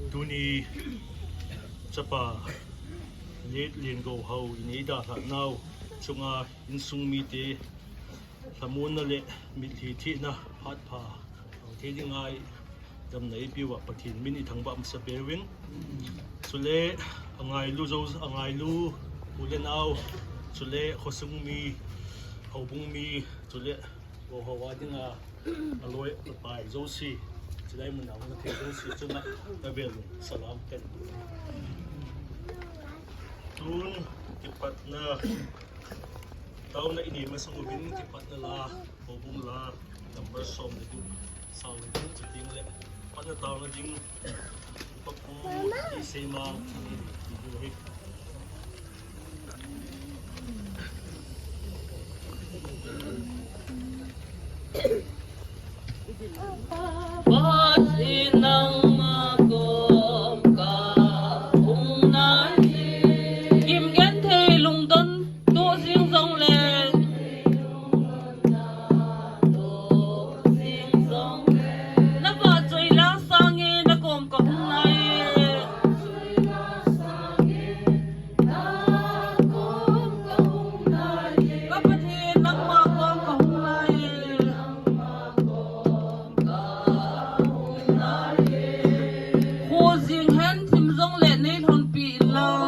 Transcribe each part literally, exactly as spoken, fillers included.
Tuni chapa Late Liangou Hau in eidalhah nau chunga insung mite lhamonna le mitlhi thina phat pha thei dinga damna eipeuva Pathen min ithangvah masa peuvin. Chule angailu jo, angailu u le nau, chule khosung mi, houbung mi, chule Go ho a dinga aloi apai jouse, chulai muna hung thei jouse chunga avel salam kahin bol. Tun kipatna taona inei masang uvin kipatna la, houbung la, number som le gup, sao le gup, chuteng le kipatna taona ding Papu Iseimang, Pathen nangma kom kahung nai. Kim genthei lungdon toh jing jongle, na vahchoi la sangin na kom kahung nai. Ka Pathen, nangma kom kahung nai. Kho jing hen thim jongle nei lhonpi in lang.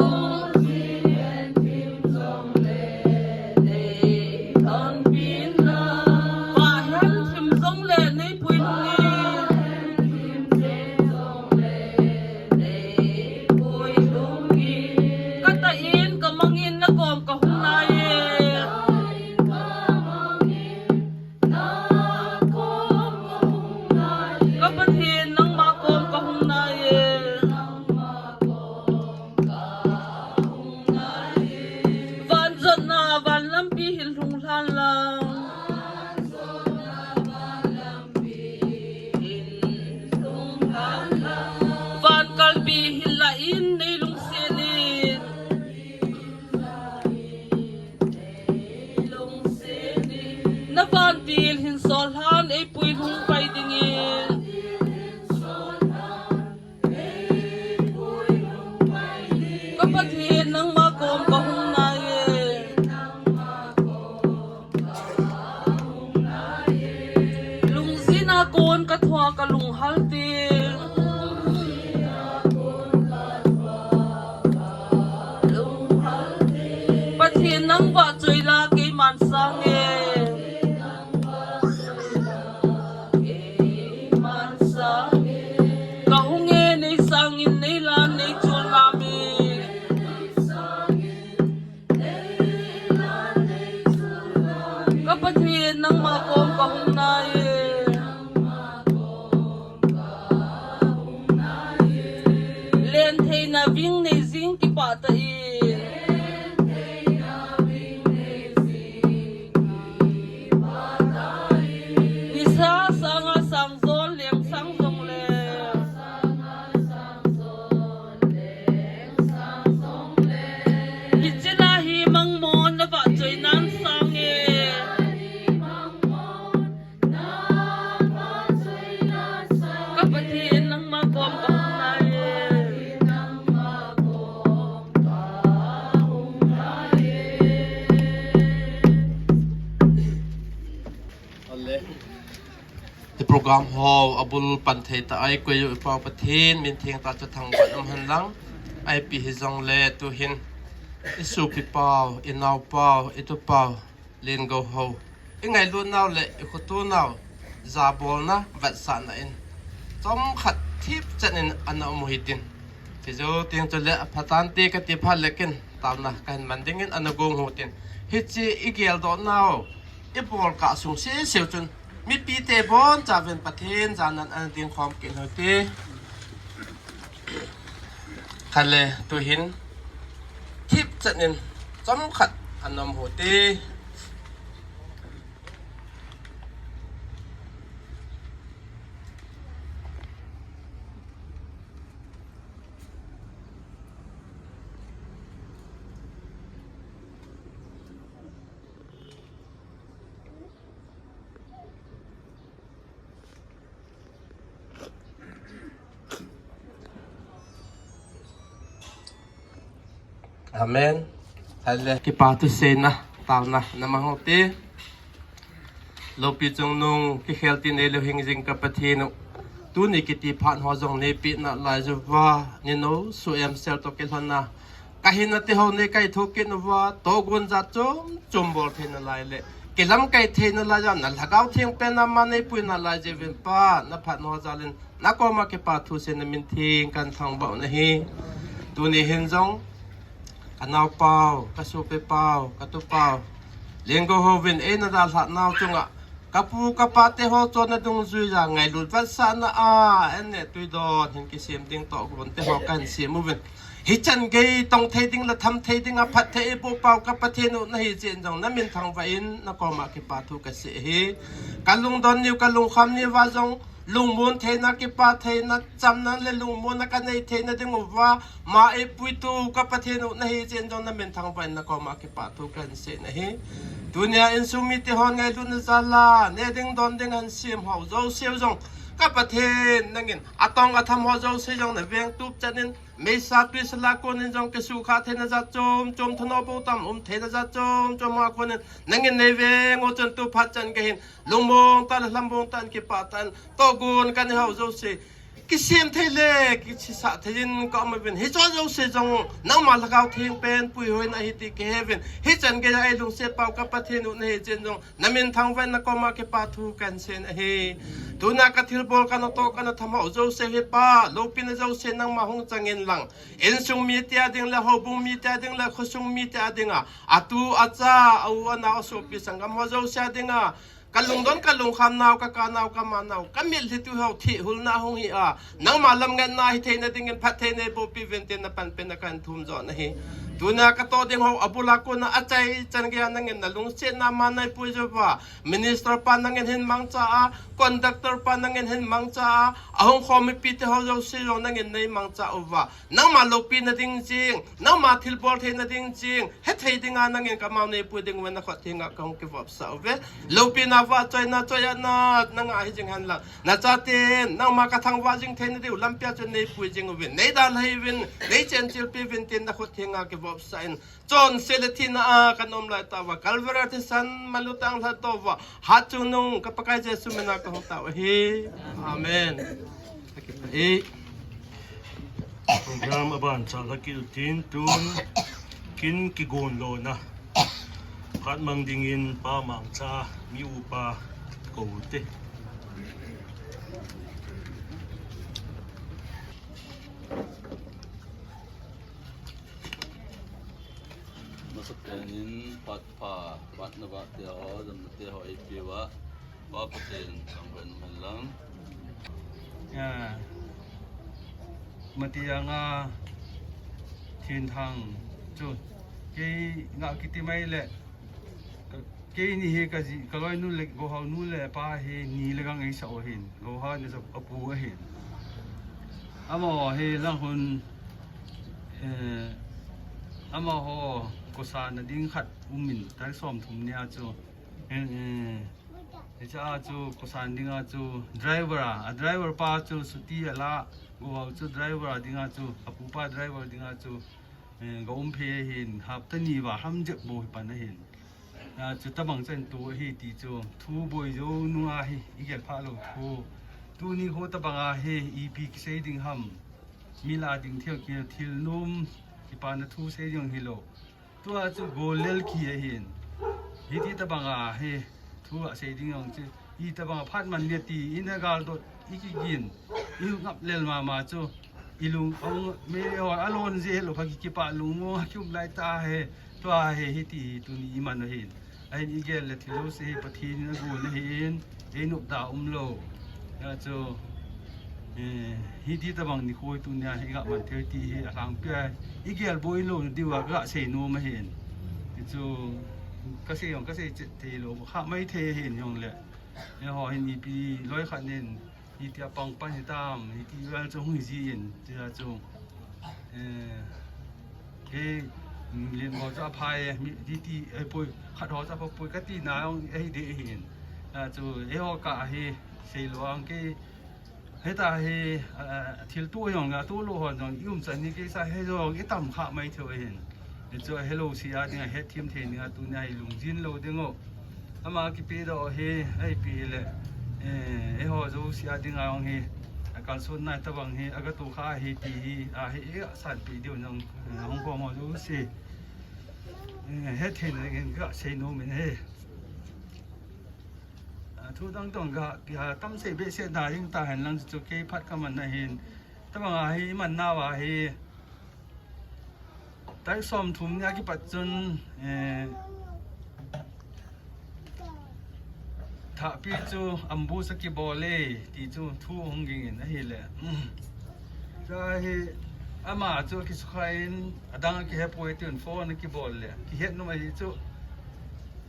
Vah hen thim jongle nei puilhung in. Ka tah in ka mang in na kom kahung nai e. Ka Pathen, nangma kom kahung nai e. Van jotna van lampi hin lhung lhan lang. Van kalbi hin la in nei lungset in. Na vantil hin sol lhan ei puilhung pai dingin. Ka Pathen, nangma kom kahung nai e. Lungjin a kon ka thua ka lunghal te. Pathen, nang vahchoi la keiman sang e. Ka hung e, nei sangin, nei lan, nei chul lam e. Ka Pathen, nangma kom ka hung nai e. Len theina ving nei jing kipah tah in. Nisa sanga sang jol leng sang jong le. Hiche la hi mangmon na vahchoi nan sang e. Ka Pathen, nangma kom ka hung nai e. Ale. I program ho abul pan thei ta ai koi u i Pau Pathen min theng ta cha thangvah um hen lang. Ipi hijongle tuhin i sopi pau, i nao pau, i tu pau, Liangou ho, i ngailut nau le i khoto nau jabolna vetsahna in chomkhat thip chan in ana um u hitin. Hiche jou teng chule aphatante kati phat le ken taona kahin man dingin ana gong u hitin. Hiche i geldoh nau i bol kah sung seseu chun mipite bonchauvin Pathen janan ana dingkhom kit u hite. Khat le tuhin thip chan in chomkhat ana um u hite. Amen. Hale, kipa thuseina, taona, na mang u hite. Loupi chungnung, kikhel ti neilou hing jing ka Pathen u. Tuni kiti phat ho jong neipeh nalai jeh uva, ni nou, su em sel toh kilhon a. Ka hinna te ho nei kai thokit uva, togon jat chom chom bol theina lai le. Kilamkai theina lai jong, na Lhagao Theng pen ama neipui nalai jeh uvin Pa, na phatna ho jal in, na koma kipa thuseina min theng kahin thangvah u ahi. Tuni hin jong, ka naopa u, ka sopi pa u, ka tupa u, Lengou hovin eina dalhah nau chunga, ka pu ka pa te ho chonna dungjui a ngailut vetsahna a, an ne tuidon hin kisem ding togon te ho kahin sem uvin. Hichan gei tong thei ding le tham thei ding a phatthei eiboh pau ka Pathen u nahi jeh in jong na min thangvah in na koma kipa thu kasei ahi. Ka lungdon niu ka lungkham niu va jong lungmon theina, kipa theina, chamna le lungmonna ka nei theina ding uva, ma eipuitu ka Pathen u nahi jeh in jong na min thangvah in na koma kipa thu kahin sei ahi. Tunia insung mite hon ngailutna jal a, ne ding don ding ahin sem ho jouse u jong, ka Pathen nangin, atong atham ho jouse jong na veng tup chan in, meisa tuisa la kon in jong kisukha theina jat chom chom, thanop bou tam um theina jat chom chom a kon in, nangin nei veng u chun tu phat chan gei hin, lungmong tah le lhambong tah in, kipa tah in, togon kanei ho jouse, kisem thei le kisisa thei in ka um uvin, hicho jouse jong nangma Lhagao Theng pen puihoina ahi ti kihe uvin, hichan gei a eilungset pau ka Pathen u nahi jeh in jong na min thangvah in na koma kipa thu kahin sei ahi. Tuna ka thilbol ka natoh ka natham ho jouse hi Pa, loupina jouse nangma hung chang in lang, insung mite a ding le, houbung mite a ding le, khosung mite a dinga, atu acha, a u anao, asopi sanggam ho jouse a dinga, ka lungdon ka lungkham nau, ka ka nau, ka ma nau, ka mitlhi tu ho thihulna hung hi a, nangma lamngatna hitheina dingin phatthei neiboh pi uvin tin na panpina kahin thum jo ahi. Tuna ka toh ding ho abul a kona achaichan gei a nangin na lungsetna ma neipui jeh uva, minister pa nangin hin mangcha a, conductor pa nangin hin mangcha a, ahung khom mipi te ho jouse jong nangin nei mangcha uva, nangma loupina ding jing, nangma thilbol theina ding jing, hethei dinga nangin ka mao neipui ding uva na khut thenga ka hung kivopsah uve. Loupina vahchoina, choiatna, nanga hi jing hen lang, na chaten nangma ka thangvah jing theina diu lampi a chun neipui jing uvin, nei dalhai uvin, nei chenchilpi uvin tin na khut thenga kivopsah in, chonset le thina a ka um lai tauva, Calvary thisan manlu tah a lhatdoh uva, hatchungnung ka Pakai Jesu mina ka hung tao ahi. Amen. Program aban cha la kil tin tun kin kigon lona phat mang dingin Pa Mangcha mi upa kou te. Masapen in phat pha, phat na vah te ho, damna te ho eipeh uva, Pa Pathen thangvah in um hen lang. Ah, mati anga thin thang chu kei nga kiti mai le. Keini hi ka ji, ka loinu le, Gohau nu le pa hi ni le gang eisa u ahin. Gohau ni sa apu ahin. Amaho hi lang hun, eh, amaho kosa na ding khat um in, tarik som thum ni a chu. Eh, eh, hiche a chu kosa ding a chu driver a, a driver pa chu suti a la, Gohau chu driver a ding a chu, apu pa driver ding a chu, eh, ga um phe ahin, hapta ni va ham jep bou hi pan ahin. A, chutabang chan tu ahi ti chu, thu boi jou nunga hi, i gel phah lou thu. Tuni ho tabang a hi, ipi kisei ding ham. Mi la ding thil ki, thil nom, kipana thu sei ding hilou. Tua chu gol lel ki ahin. Hiti tabang a hi, thu a sei ding jong chu. Itobang phat man le ti, ina galdot, i kigin, i ngap lel mama chu, i lung, ong, mi ho, alon je lo kha ki kipa lung mo, ki um lai ta he, tua he, hiti hi tuni i man u hin. Ahin i gel le thil jouse hi Pathen in agon ahin, ei nop da um lou. Hijeh chun, eh, hiti tabang nikho tunia hi i ga man thei ti hi alhangpi a, i gel boi lou diu a ka sei nom ahin. Hichu, ka sei jong, ka sei chet thei lou, kha mai thei ahin jong le. Eiho hin ipi loi khat nin, itia pang pan hitam, iti vel chu hung hi jin, tia chu, eh, kei, mm, len ho chu aphai, mi, iti, eh, poi, khat ho chu apha poi, kati na jong, eh, ding hin. Ah, chu, eiho ka hi, sei lou ang kei, heta hi, ah, thil tu jong, atu lou ho jong, i um chan ni kei sa, he jong, i tam kha mai thei u hin. Chu hello si a dinga het thim thei dinga tunia hi lungjin lou ding o. Ama kipe doh hi, ahipi hile, eh, eiho jouse a dinga hung hi, akalson nai tabang hi, agato kha hi ti hi, ahi, i sanpi diu nang, eh, hung khom ho jouse. Eh, het thei na dingin kasei nom in ahi. Ah, thu dang tong ka, ka tam sei behseh na ding tahen lang chu kei phat kaman na hin. Tabang a hi, iman nauva hi. Tarik somthum nia kipat chun, eh, thahpi chu ambush akibol e, ti chu thu hung ging in ahile. Cha hi ama chu kisukha in adang akihepoi tin phone akibol le. Kihet nom ahi chu.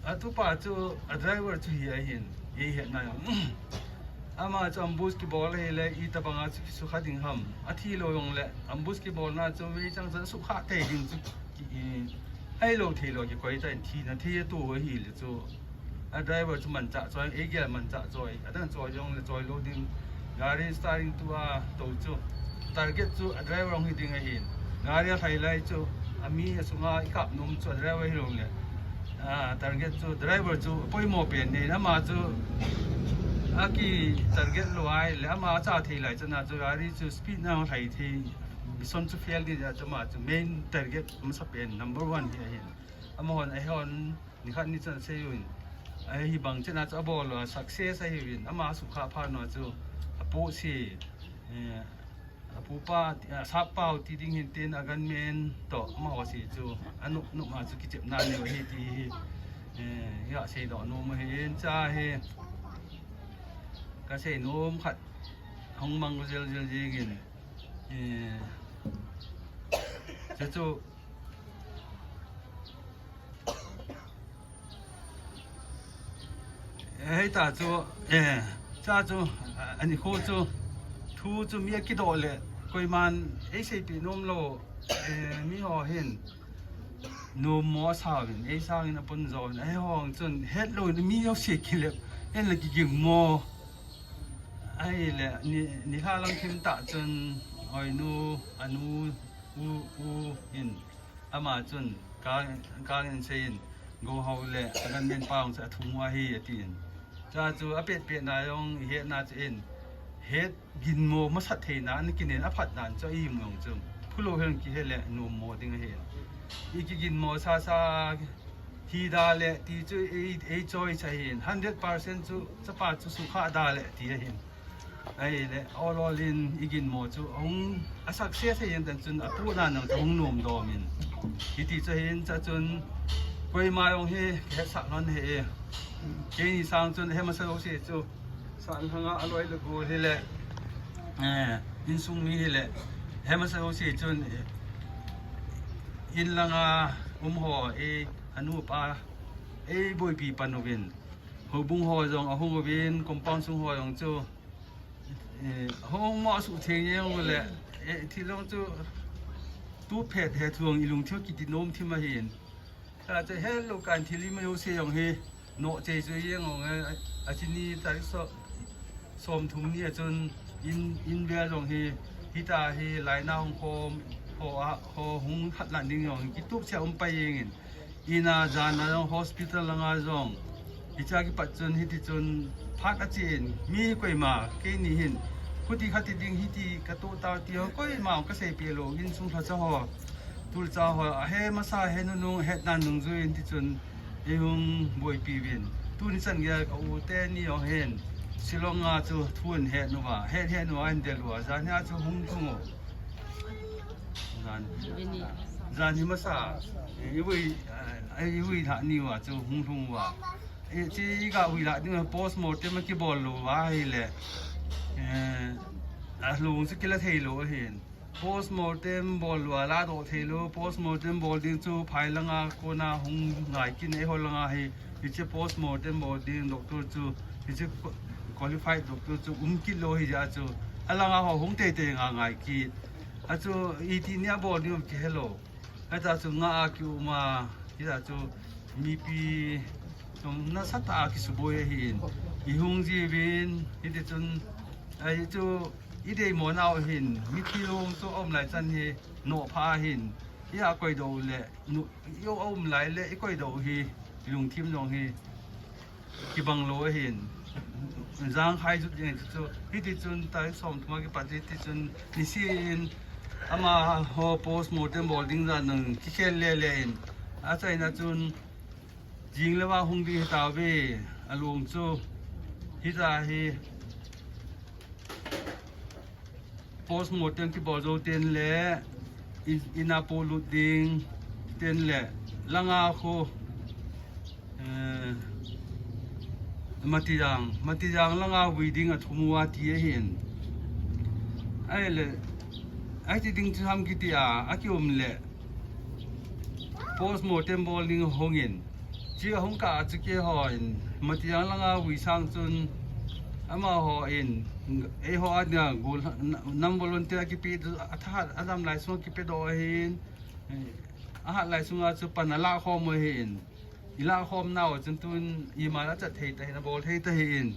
Atupa chu a driver chu hi ahin, eihet na jong. Ama chu ambush kibol ahile, itabanga chu kisukha ding ham. Athi lou jongle, ambush kibolna chu vei chang chun sukha thei ding chu ki, i, ahi lou thei lou kikoi tan, thina thei a tu ahile chu. A driver chu manchah choi, eigel manchah choi, adang choi jongle choi lou ding. Gari steering tua tou chu. Target chu a driver hung hi ding ahin. Gari alhai lai chu, ami asunga ikap nom chu a driver hi lou le. Ah, target chu driver chu poimo pen nei, ama chu aki target lou ahile, ama acha thei lai chana chu gari chu speed na lhai thei, mission chu fail ding ahi chu ama chu main target masa pen number one hi ahin. Amahon, eihon, nikhat ni chun asei uvin. Ahibang chana chu abol lou, success ahiuvin. Ama asukha phat na chu apoh si, eh, apupa, ti, asap pau ti ding hin tin a gunman toh, amaho si chu, anop, nop ma chu kichepna neo ahi ti hi, eh, iga seidoh nom ahin, cha hi, kasei nom khat, hung mang jel jel jingin, eh, chu chu, Eh, hei ta chu, eh, cha chu, ah, ani kho chu, thu chu mi akidoh le, koiman eiseipi nom lou, eh, miho hin, nom mo asauvin, eisangin apun jouvin, eiho chun, het louvin, mi jouse kilep, en le kiging mo. Ahile, ni, nilhah lang thim tah chun, oinu, anu, u, u, in, Ama chun, ka, ka ngen seiyin, go ho le, a gunman pa jong chu athum u ahi, atin. Cha chu apet pet na jong, ihet na chu in, het ginmo masat thei na, ana kinen aphat dan chu, i mu jong chu. Phulou hen kihe le, nom mo ding ahi. I kiginmo sasa, hi da le, ti chu ei, ei choice ahin. Hundred percent chu, chapa chu sukha da le, ti ahin. Ahile, ol ol in i ginmo chu, hung, a success ahi jeng tan chun, apoh dan jong chu hung nom dom in. Hiti chu ahin, cha chun, koima jong hi, kihetsah lhon ahi. Keini sang chun, he masa jouse chu, sang lhanga aloi le gol hile, eh, insung mi hile, he masa jouse chun, eh, in langa um ho, eh, anu apa, eiboipi pan uvin. Houbung ho jong ahung uvin, compound sung ho jong chu, Eh, hung mo asuh theng jeng u le, eh, thil jong chu, tu phet he thu jong i lungthim kiti nom thim ahin. Cha chu helou kan thil ima jouse jong hi, noh chei chu jeng u, eh, achini tarik so, somthum ni a chun in, in vel jong hi, hita hi lainau hung khom, ho a, ho hung hatlan ding jong hi, kitup cheh um pai jeng in. Ina jan a jong hospital langa jong. Hiche a kipat chun hiti chun phat achen mi koima keini hin. Khuti khati ding hiti katoh tao ti ho koima kaseipeh lou insung lhacha ho. Tulcha ho ahe masa he nunung het nan nungjui in ti chun eihung boipi uvin. Tuni chan gei a ka u teni jong hin. Shillong a chu thu ahin het uva. Het het uva ahin del uva. Jan hi a chu hung thung u. Jan. Jan hi masa, eh, i vui, eh, i vui lhah ni uva chu hung lhung uva. Eh, chi i ga vui lah ding uva postmortem akibol lou uva ahile. Eh, alung chu kila thei lou ahin. Postmortem bol lou a ladoh thei lou, postmortem bol ding chu phai langa kona hung ngai kit in eiho langa hi. Hiche postmortem bol ding doctor chu, hiche qua-, qualified doctor chu um kit lou ahi jeh a chu. Alanga ho hung teitei nga ngai kit. Achu iti nia bol ding um kihelou. Hita chu nga a kium a, hita chu mipi jong nasatah a kisuboi ahin. I hung jiuvin, hiti chun, ahi chu i deimo nau ahin, mithi lung chu aum lai chan hi, noh pha ahin. Ia koi doh le, nu, i um lai le, i koi doh hi, lungthim jong hi, kibang lou ahin. Jang khai jut ding chu, hiti chun, tarik som thum a kipat hiti chun, nisin, amaho post mortem bol ding jan nang, kikhel le le in. Achaina chun, jing le vang hung ding hi tauve, alung chu, hita hi, post mortem kibol jou ten le, in, ina polut ding ten le, langa khu, eh, Matijang, Matijang langa vui ding athum ua ti ahin. Ahile, ahi ti ding chu ham kiti a, akium le, post mortem bol ding hung in. Chi ahung kah a chu keihon, Matijang langa vui sang chun, amaho in, eiho a dinga gol, nam volunteer kipe, athahat, adam lai sung kipe doh ahin, ahat lai sunga chu pan ala khom ahin, ila khom nau chun tun, ima la chat thei ta hin, abol thei ta hin,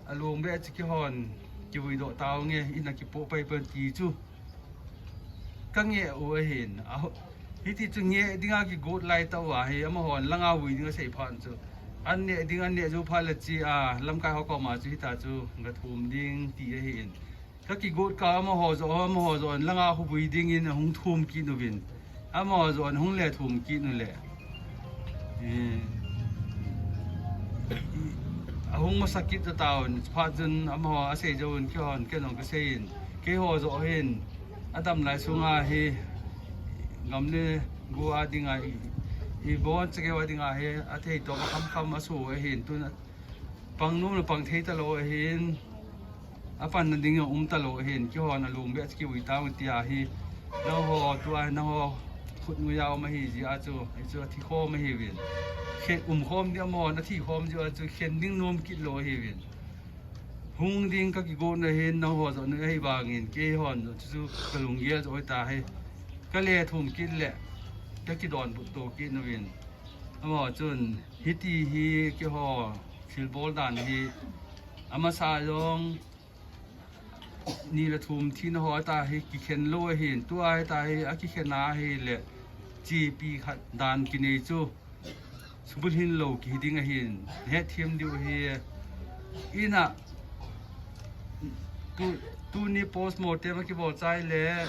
alung be chu keihon, kivui doh tau nge, ina kipo pai pan ti chu. Ka nge u ahin, aho, hiti chu nge dinga kigot lai tau ahi, amahon langa vui dinga sei phan chu. An ne ding, an ne jou pha le chi a, lamkai ho koma chu hita chu, nga thum ding ti ahin. Ka kigot ka amaho jo, amaho jo, langa khu vui dingin ahung thum kit uvin. Amaho jo, ahung le thum kit u le. Eh, ahung masa kit ta taun, phat chun amaho asei jou un keihon, kei jong kasei in. Keiho jo hin, adam lai sunga hi, gam le go a dinga, i, i bon chakeu a dinga hi, athei to kham kham asu ahin, tun pang nom le pang thei talou ahin, apanna ding jong um talou ahin, keihon alung be chu kivui tang tia hi, nangho tua, nangho khut ngui a um ahi jeh a chu, ahi chu athi khom ahiuvin. Khen um khom ding amahon athi khom jeh a chu, khen ding nom kit lou ahiuvin. Hung ding ka kigot na hin, nangho jo nu ahi vangin, keihon chu, chu ka lunggel jo ta hi. Ka le thum kit le, ka kidonbut to kit uvin. Amaho chun, hiti hi keiho thilbol dan hi, amasa jong, ni le thum thina ho ta hi, kikhen lou ahin, tua hi ta hi, akikhen a hile, chepi khat dan kinei chu, subulhin lou kihi ding ahin, hetthem diu hi, ina, tu, tuni post mortem akibol chai le,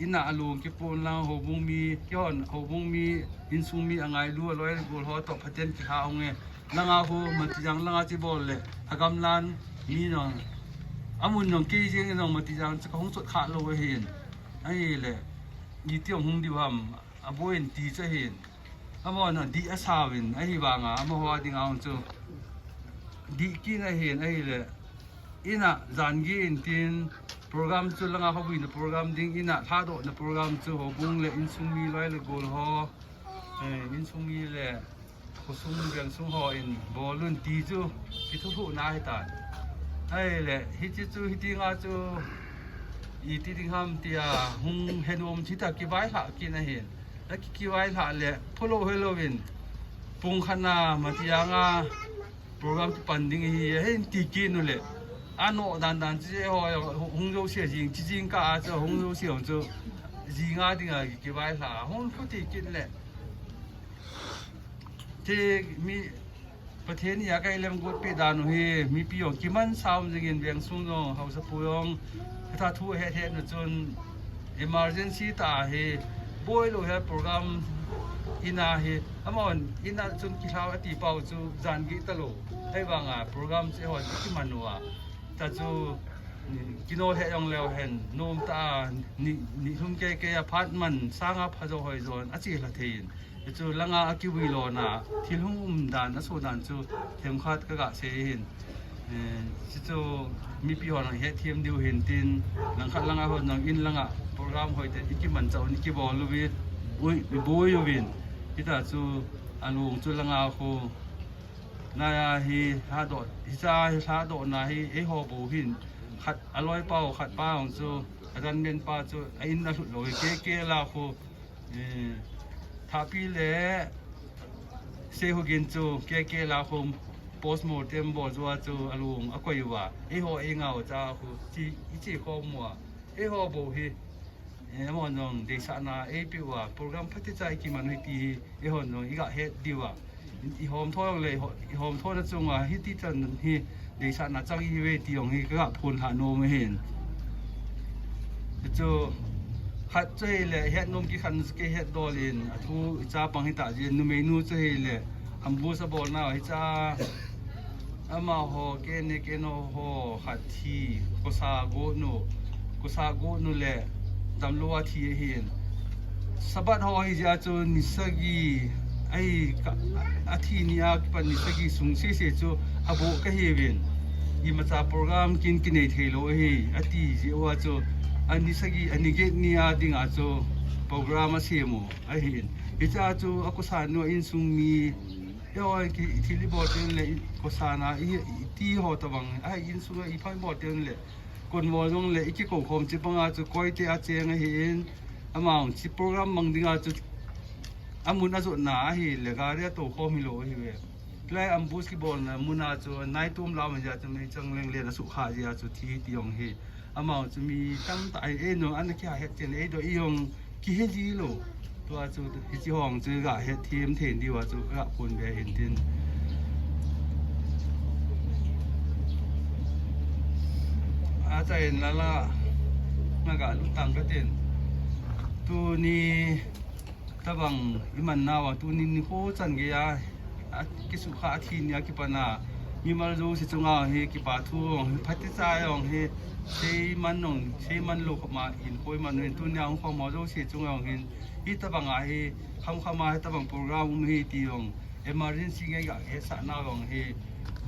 ina alung kipon lang houbung mi, keihon houbung mi, insung mi angailu, aloi gol ho toh phaten kikha hung e. Langa khu Matijang langa chi bol le, agam lan mi jong, amun jong kei jeng jong Matijang chu kahung chot kha lou ahin. Ahile, iti jong hung diu ham, aboi in ti chu ahin. Amahon adih asauvin, ahivanga, amaho a dinga hung chu. Dih kit ahin, ahile. Ina, jan gei in tin, program chu langa kho vuina program ding, ina, lhadohna program chu, houbung le, insung mi loi le gol ho, eh, insung mi le, khosung, vengsung ho in, bol un ti chu, kithuhna ahitan. Ahile, hiche chu, hiti nga chu, iti ding ham tia, hung henom chu hita kivailhah kit ahin. Aki, kivailhah le, pholou helouvin, pung khat na, Matijang a, program chu pan ding ahi, ahin ti kit u le. Anoh dan dan chu ho, hung jouse jing, chi jing kah a chu, hung jouse jong chu, jing a dinga kivailhah, hung phuti kit le. Ti mi, Pathen in a kailem gotpi dan u hi, mipi jong kimansa um jingin vengsung jong, haosapu jong, hetha thu ahet het nu chun, emergency tah hi, boi lou hi program ina hi, amahon ina chun kilhau ati pau chu jan gei talou. Ahivanga program chu eihon kiman uva. Ta chu, kino he jong leu hen, nom tah a, ni, ni lhum kei kei a phat man, sanga pha jo hoi jon, ache lha thei in. Hichu langa akivui lona, thil hung um dan, aso dan chu, themkhat kaga sei hin. Eh, hichu mipi hon ahetthem diu hin tin, langkhat langa hon jong in langa, program hoitah in ikimanchah un ikibol uve, ui, iboi uvin. Hita chu, alung chu langa khu, naya hi, lhadoh, hicha hi lhadohna hi, eiho bou hin, khat aloi pau, khat pa jong chu, adan men pa chu, a in alhut lou hi, kei kei la khu, Eh, Thahpi le Seihogin chu kei kei la khu post mortem bol jou a chu alung akoi uva. Eiho eingah u cha khu chi, iche khom uva. Eiho bou hi Eh, amahon jong deisahna eipeh uva, program phatecha ikiman u ahi ti hi eihon jong iga het diu a. Ihom tho jongle, iho-, ihom thona chunga hiti chan hi deisahna chang ihiuve ti jong hi kaga phondoh nom ahin. Chu khat chu ahile, het nom kikhat chu kei hetdol in, athu ichapang hita jeh in, numeinu chu ahile, ambush abolna hicha, amaho, K N A, K N O ho khat thi, Kosa Gonu, Kosa Gonu le damlou a thi ahin. Sabbath ho ahi jeh a chu ni sagi, ahi ka, athi ni a kipat ni sagi sung sese chu aboh kahiuvin. Imacha program kin kinei theilou ahi, ati jeh uva chu ani sagi, ani get ni a dinga chu program asem u ahin. Hicha chu akosa nu a insung mi, eiho ki thil ibol teng le, i kosa na i, iti ho tobang, a insunga iphai bol teng le, konmo jongle ikikou khom chu banga chu koite acheng ahin, amahon chu program mang dinga chu amun ajotna ahile gari atou khom hilou ahiuve. Hilai ambush kibolna muna chu naitum lam ahi jeh a chu meichang leng len asukha jeh a chu thi ti jong hi. Amahon chu mi tamtah ahi, eino ana kihet chen eidoh ijong kihe jilou. Tua chu hiche hong chu ga het them thei diu a chu ga phondoh be hin tin. Achaina la, naga lut tang katin. Tuni tobang iman nauva, tuni nikho chan geiya, akisukha athi ni a kipat na, mimal jouse chunga hi kipa thu jong hi, phatecha jong hi, seiman jong, seiman lou khop ma in koi man in, tunia hung khom ho jouse chunga jong hin, hitobang a hi, khamkham a hitobang program um hi ti jong, emergency ngai ga hetsah nau jong hi,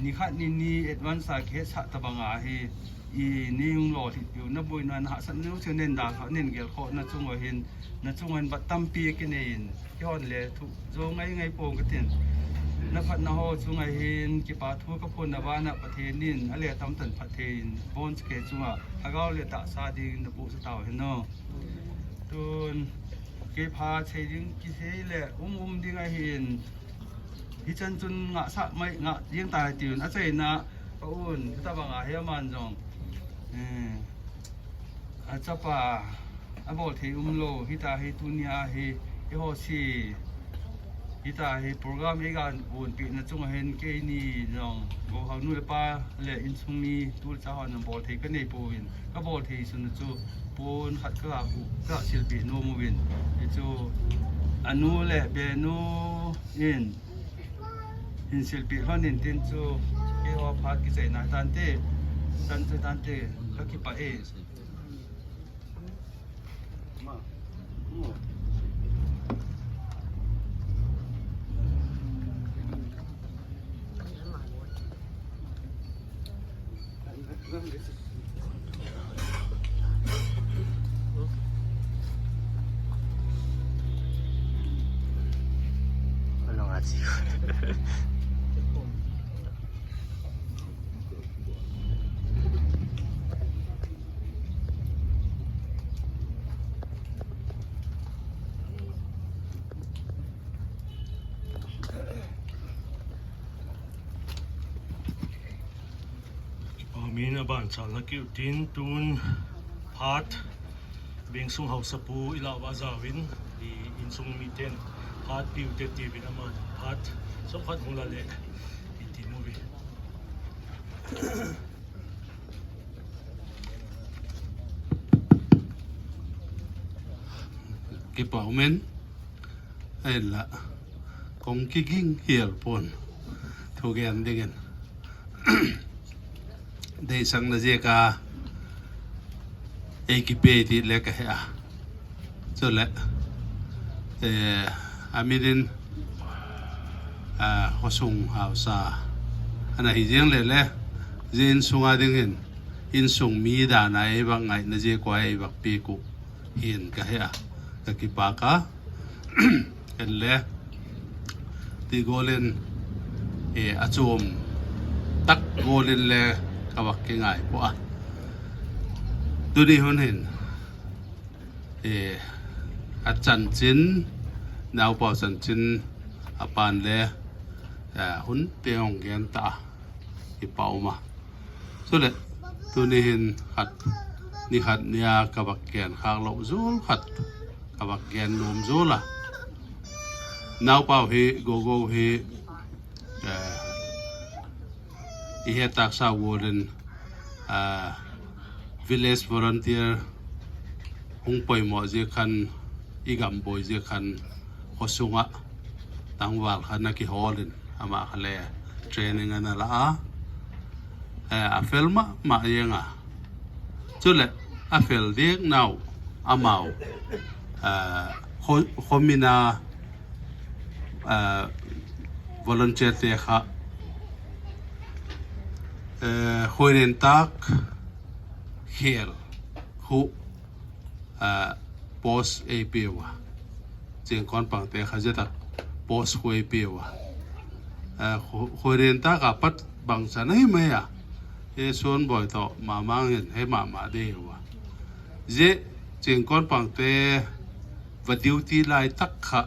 nikhat nini advance a kihetsah tobang a hi, i, nei hung lolhit piu, naboina, nahahsatna jouse nen dalha, nen gelkhohna chunga hin, nachunga hin bat tampi kinei in, keihon le thu jo ngai ngai pong katin. Naphatna ho chunga hin kipa thu kaphonna bana Pathen in ale tamtah in phatthei in, abonchauva kei chunga lhagao le tahsa ding nabohsah tauhen o. Tun, kei phat sei ding kisei le um um ding ahin, hichan chun ngahsah mai, ngah jeng tai tiuvin, achaina, ka un, hitobang a hi aman jong, eh, achapa, abol thei umlou, hita hi tunia hi, eiho se, hita hi program eiga bonpehna chunga hin keini jong, Gohau nu le pa le insung mi, tu le cha hon jong bol thei kanei pouvin, kabol thei sun chu pon khat kaga hu, kaga silpeh nom uvin. Hichu anu le benu in, hin silpeh lhon in tin chu, keiho phat kichaina tante, chan chu tante, kakipah e. Kipa umin, aban chalna kiu tin, tun phat, Vengsung Haosapu ilah uva jaovin, i insung miten phat piu te tiuvin, aman phat chomkhat hung la le, i ti mu ve. Kipa umin, ahinla, kong kiging hial pon, thugen dingin. Deisahna jeh a, eikipe ti le kahe a. Chule, eh, amin in, ah, khosung haosa ana hi jeng le le, jeh insunga dingin, insung mi dan a eivah ngaina jeh a eivah peh u hin kahe a, kakipa a. Ken le, ti golin, eh, achom tak golin le kavah kingai poi a. Tuni hun hin, eh, achanchin, naopa chanchin, apan le, eh, hun te hung gen ta, kipa uma. Chule, tuni hin khat nikhat nia ka vak gen khak lou jul khat, ka vak gen nom jul a. Naupau hi, Gogo hi, eh, i het tak sa volin, ah, village volunteer hung poimo jeh khan, i gam boi jeh khan, khosunga tangval khat ana kiholin, ama kha le training ana la a, eh, a fel mama jeng a. Chule, a fel ding nau, amau, eh, kho-, khomin a, eh, volunteer te kha, eh, Hoirentak khel khu, ah, post eipeuva. Chingkon pangte kha jeh tak post khu eipeuva. Ah, Ho-, Hoirentak a pat bangchan ahi mai a. He Sonboi toh Mamang in he mama ding uva. Jeh Chingkon pangte va duty lai tak kha,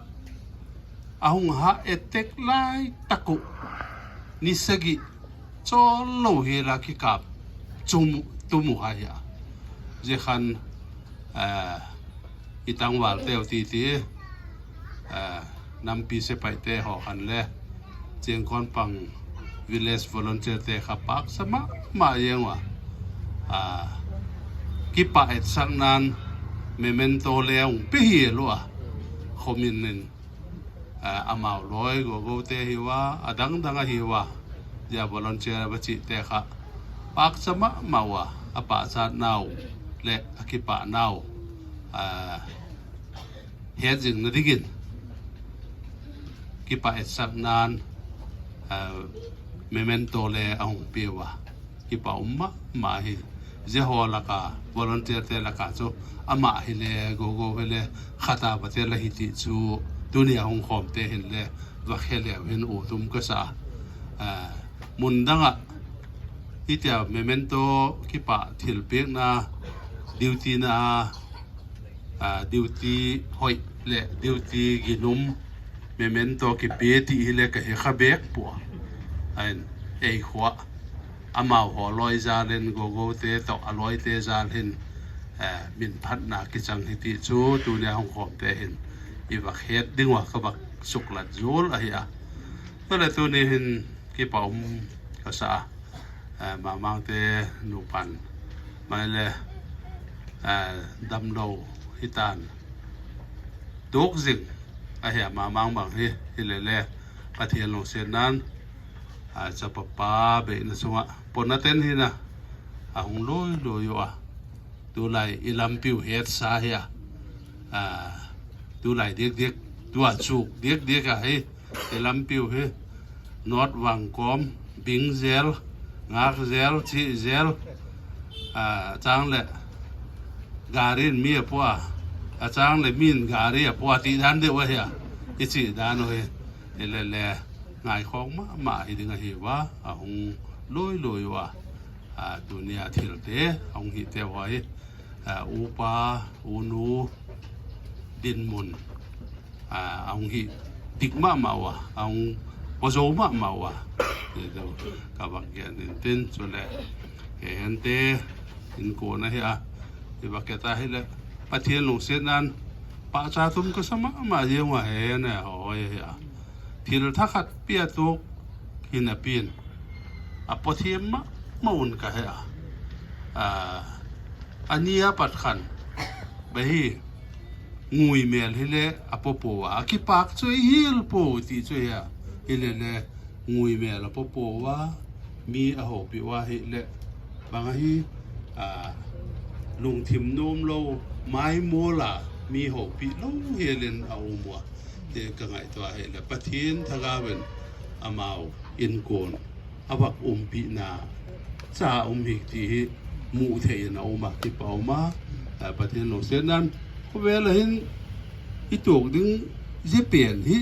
ahung ha attack lai tak u, ni sagi chol lou hi la kikap chum tumu ha hi a. Jeh khan, eh, i tangval teu titi, eh, nampi sepai te ho khan le, Chingkon pang village volunteer te kha paksa mama jeng uva. Ah, kipah etsak nan memento le ahung pe hi lou a. Khomin in, ah, amau loi Gogo te hiuva, adang dang a hiuva. Jeh a volunteer va chi te kha paksa mama uva, apachat nau le akipah nau, ah, het jing na dingin kipah etsak nan, ah, memento le ahung peuva. Kipah um mama hi. Jeh ho laka, volunteer te laka chu, ama hi le, Gogo hi le, khat a va tel ahi ti chu, tunia hung khom te hin le, va khe leu hin u tum kasa. Ah, mun dang a, hitia memento kipah thilpeh na, duty na, ah, duty hoi le duty ginum memento kipe ti hi le ka he kha bek pua. Ahin, ei khua, amau ho loi jal in, Gogo te toh a loi te jal hin, eh, min phatna kichang hi ti chu, tunia hung khom te hin i va het ding uva ka va suklat jul ahi a. Tule tuni hin kipah um kasa a. Eh, Mamang te nupan mai le, eh, damlou hitan. Tuak jing ahi a, Mamang bang hi, hi le le, Pathen lungset nan, ah, chapa pa beina chunga pona ten hi na, ahung lui lui u a. Tulai i lampiu hetsa hi a. Ah, tulai dik dik, tua chuk dik dik a hi. I lampiu hi, North Vangkom, bing jel, ngak jel, chi jel, ah, chang le, gari in mi apoh a, achang le min gari apoh a, ti dan deuh ahi a, i chi dan u hi, i le le, ngaikhong mama hi ding ahi uva, ahung lui lui u a, ah, tunia thil te, ahung hi te uva hi, ah, upa, unu, dinmun, ah, ahung hi dik mama uva, ahung po jou mama uva. Ti chu ka vak gen in tin, chule, he hente, in kona hi a, i va keta hi le, Pathen lungset nan, pachat um kasa mama jeng uva he ne, hoi hi a. Thil thakhat pia tuk, hin a pin. A pothem mama un ka he a. Ah, ani a pat khan. Ba hi, ngui mel hi le a po po a. A kipak chu i hil po ti chu hi a. Hi le le, ngui mel a po po a. Mi a houpi uva hi le. Bang a hi, ah, lungthim nom lou, mai mol a, mi houpi lou hi len a um uva. Te ka ngaito a hi le. Pathen thagau in amau in kon. A vak umpina cha um hi ti hi mu thei in a um a, kipa um a, a, Pathen lungset nan, khovel a hin i tuak ding jeh pen hi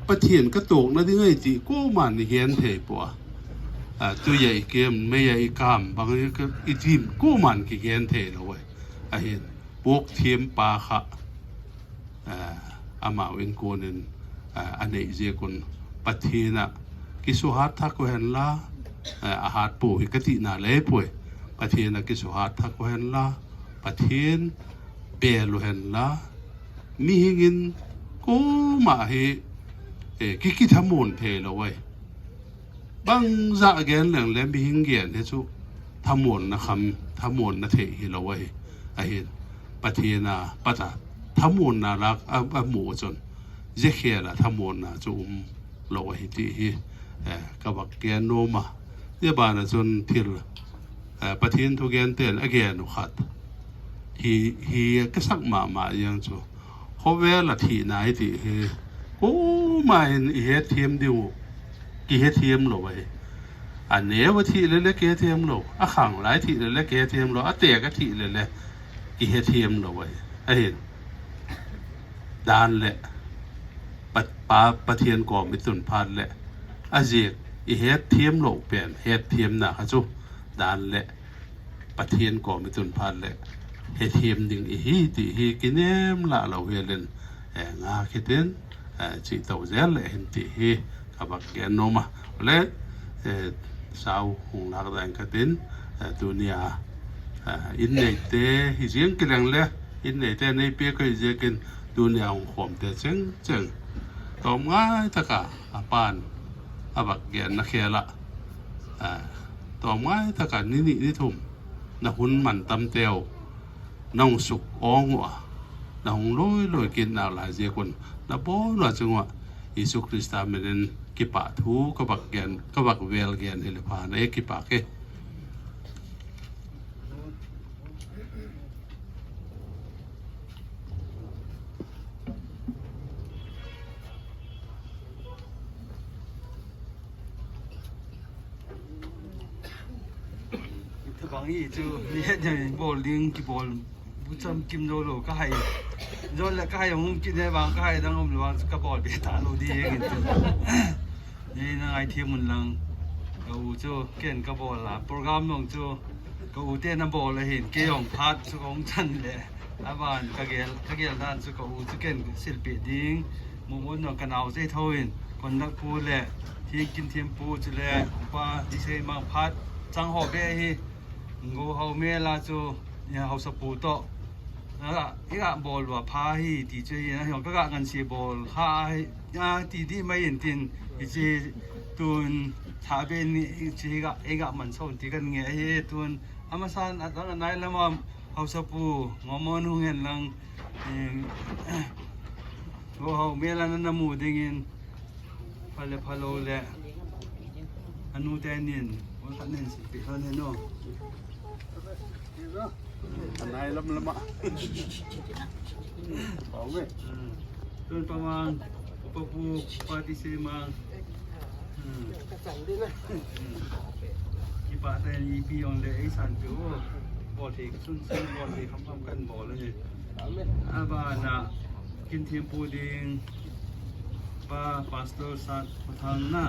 Pathen ka tuakna ding ahi ti koiman i gen thei poi a. A, tui a i kem, mei a i kam, bang i ka, i tim koiman kigen thei lou ahi. Ahin, puak thiem pa kha, a, amau in konin, a, a nei jeh kon Pathen a kisuhat thak u hen la, a, a hat po hi ka tina le poi. Pathen a kisuhat thak u hen la, Pathen bel u hen la, mihing in koma hi, eh, ki, kithamuan thei lou ahi. Bangzah gen leng le mihing gen hi chu thamuanna kham, thamuanna thei hilou ahi. Ahin, Pathen a pat a thamuanna lah a, amu chun, zia khel a thamuanna chu um lou ahi ti hi, eh, ka vak gen nom a. Zia ban a chun thil, eh, Pathen thugen ten a gen u khat hi, hi ka sak mama jeng chu, khovel a thina hi ti hi, koma in i hetthem diu, kihetthem lou ahi. A neo a thi le le kihetthem lou, a khang lai thi le le kihetthem lou, a tek a thi le le kihetthem lou ahi. Ahin, dan le Pa, Pa, Pathen kom i tun phat le, a ziak i hetthem lou pen, hetthemna kha chu dan le Pathen kom i tun phat le, hetthem ding i hi ti hi kinem lah lou hel in, eh, nga kit in, eh, chi to zel le hin ti hi ka vak gen nom a. Le, eh, sau hung lak dan ka tin, eh, tunia, eh, in neite hi ziang kileng le, in neite nei pe ka hi ziakin tunia hung khom te cheng cheng. Tom ngai taka a pan a vak gen na khel a, eh, tom ngai taka ni ni ni thum na hun man tam teu. Nahung suk ong ua, nahung loi loi kit nau lai ziak un, nabon ua chung ua, Jesu Christa min in kipah thu ka vak gen, ka vak vel gen hi le pha na e, kipah e. Thabang hi chu, mi het jeng in bol ding kibol, bu cham kim lou lou, ka hai. Jon le ka hai hung kit ne vang, ka hai dang um le vang, ka bol be ta lou ding in chu. Nei na ngaithem un lang. Ka u chu ken ka bol a, program jong chu ka u te na bol ahin, kei jong phat chu kong chan le. Aban ka gel, ka gel dan chu ka u chu ken silpeh ding. Mu mun jong ka nao jei tho in, conduct pu le, Thingkin Thim pu chu le, pa ti sei mang phat chang ho be hi. Go hau me la chu, ya hausa pu to. A, i ga bol lua pha hi ti chu hi, a hiong ka ga ngan si bol kha hi, a ti di mai in tin, i chi tun tha be ni, i chi ga, i ga man son ti kan nge hi tun, a ma san a tang a nai lama hausa pu, ngomon hung hen lang, eh, go hau me la na na mu ding in, Phale, phalou le. Anu te nin, ol khat nin, si pi khat nin, no. Anai lam lama. Pau me. Hmm. Tun pa mang, pa pu, pa ti se mang. Hmm. Hmm. Kipah tah in ipi jong le, ei san pi o. Bol thei sun sun, bol thei kham kham kan bol le. Amen. Abana, Kin Thim pu ding, Pa Pastor Sat Pathang na.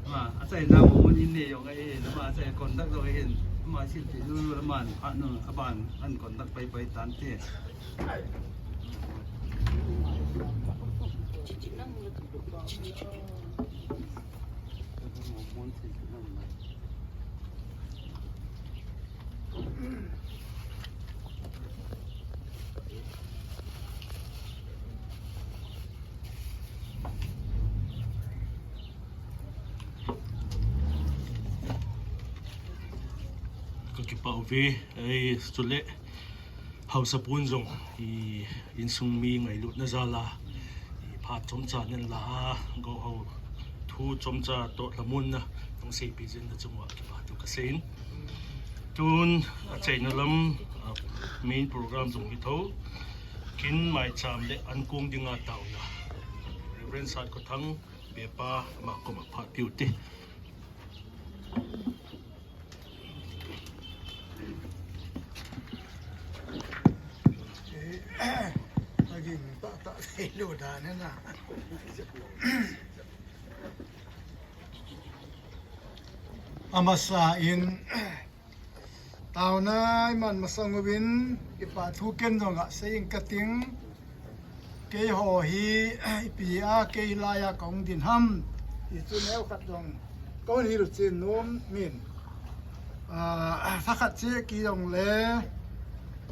Ma, achaina mun in nei jong ahi, na ma achai conduct jong ahin, ma silpeh lulu na man, phat nu, aban, an conduct pai pai tan te. Ka kipah uve, ei, chule, hausa pun jong, i, insung mi ngailutna jal a, i, phat chomcha nen la a, go hau thu chomcha toh lhamonna, nung seipi jin na chunga kipah thu ka seiyin. Tun, achaina lam, a, main program jong hi tho, kin maicham le ankong dinga taona. Reverend Sat Khothang, Bepa, ama koma phat piu te. Aging tah tah thei lou dan na. Amasa in, taona iman masang uvin, kipah thu ken jong gasei ing kating. Keiho hi, ipi a, kei lai a kahung din ham, ti chu neo khat jong kahung hil chen nom in. Ah, thakhat che kei jong le,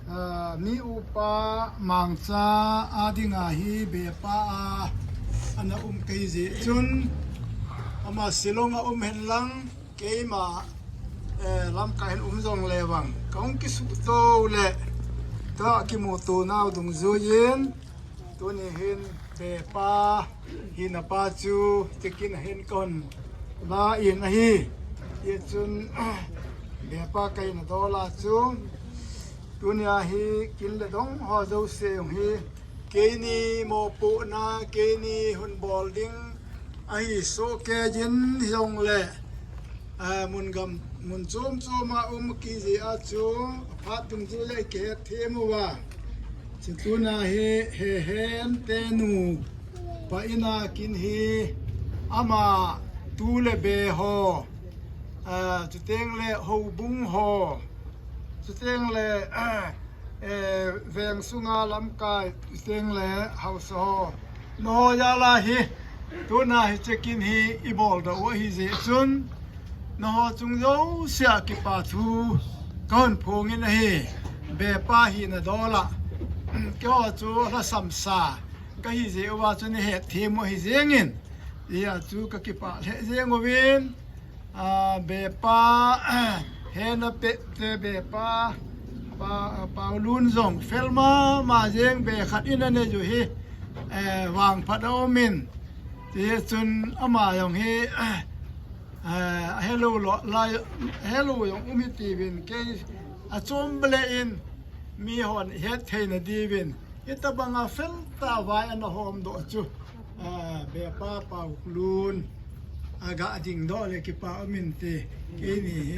Ah, mi upa Mangcha a dinga hi bepa a ana um kei jeh chun, ama Shillong a um hen lang, keima, eh, lamkai hin um jong le vang, ka hung kisuhto le ka kimuto nau dungjuiyin, tuni hin bepa hina pa chu tikin hin kon la in ahi. Hichun bepa kaina dola chu tunia hi kin le dong ho jouse jong hi keini mopohna, keini hun bol ding ahi soh kei jin jong le, ah, mun gam, mun chom chom a um kei jeh a chu, aphat dungjuiya i kihet them uva. Chu tuna hi, he hen te nu pa ina kin hi, ama tu le be ho, ah, chuteng le houbung ho, chuteng le, eh, veng sunga lamkai, chuteng le haosa ho, nangho jal a hi, tuna hiche kin hi i bol doh u ahi jeh chun, nangho chung jousea kipa thu ka hon phongin ahi. Bepa hina dola keiho chu lhasam sa ka hi jeh uva chu nei het them u ahi jengin, hijeh a chu ka kipah lheh jeng uvin. Ah, bepa, hena pet te bepa, pa, Paulun jong, fel mama jeng be khat in anei u hi, eh, vangphat a um in. Hichun ama jong hi, eh, hello lo, lai, hello jong um hi tiuvin, kei achom bele in, mi hon het theina diuvin. Hitabanga fel tah vai ana hom doh chu. Ah, bepa Paulun. Aga ding doh le kipa um inte. Keini hi.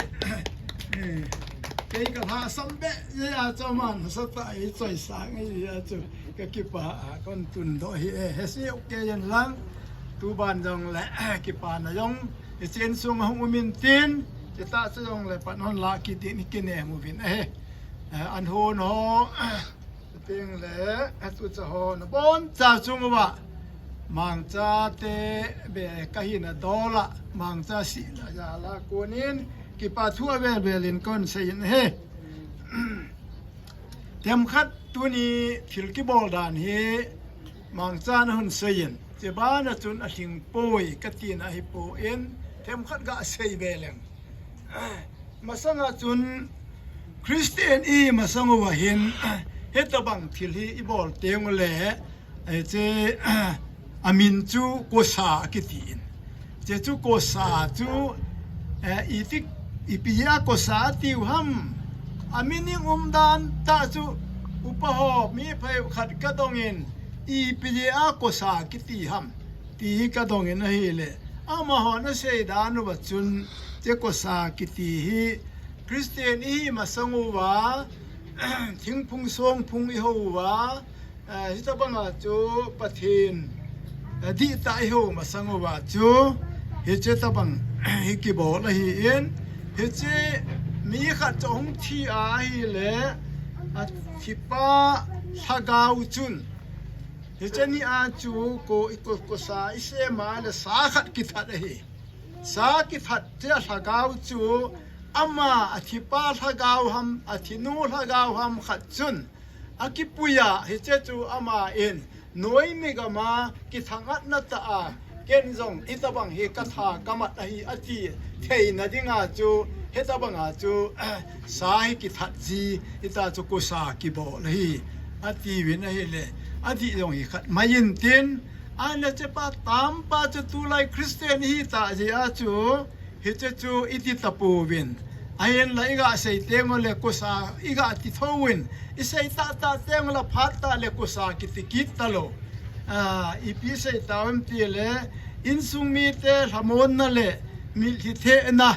Eh, kei ka lhasam be jeh a chu aman hasa tah a i choisang ahi jeh a chu ka kipa a kon tun doh hi e. He si ok jen lang. Tuban jong le, kipana jong hiche insung a hung um intin. Chutah chu jong le pan hon la kit in kinem uvin ahi. Eh, an hon ho. Chuteng le, atucha ho, nabonchau chung uva Mangcha te be ka hina dola, Mangcha sihna jal a konin, kipa thu avel vel in kon seiyin ahi. Themkhat tuni thil kibol dan hi, Mangcha na hon seiyin, chubana chun alhing poi, ka tina ahipon, themkhat ga sei ve leng. Masanga chun Christian i masang uva hin, hitabang thil hi i bol teng ule, eh, hiche, amin chu kosa kiti in. Hiche chu kosa chu, eh, iti, ipi a kosa tiu ham. Amin i um dan tah chu upa ho mi phai khat ka dong in, ipi a kosa kiti ham. Ti hi ka dong in ahile, amahon asei dan uva chun, hiche kosa kiti hi Christian i hi masang uva, thingphung songphung i ho uva, eh, hitabanga chu Pathen, eh, dihtah i ho masang uva chu, hiche tabang hi kibol ahin, hiche mi khat chu hung thi ahile, athipa lhagao chun, hiche ni a chu ko, ko, kosa i sem a le sa khat kithat ahi. Sa kithat chu alhagao chu ama athipa lhagao ham, athinu lhagao ham khat chun akipui a, hiche chu aman noimi gam a kithangatna tah a, ken jong hitabang hi ka tha ka mat ahi ati theina dinga chu, hitabanga chu, sa hi kithat ji, hita chu kosa kibol ahi, atiuvin ahile, adih jong hi khat mai intin, ahile chepa tampa chu tulai Christian i hi tah jeh a chu, hiche chu i ti tapouvin. Ahinla i ga sei teng ule kosa i ga ti thouvin. I sei tah tah teng ule phat tah le kosa kiti kit talou. Ah, ipi sei tauvem tile, insung mite lhamonna le mitlhi thehna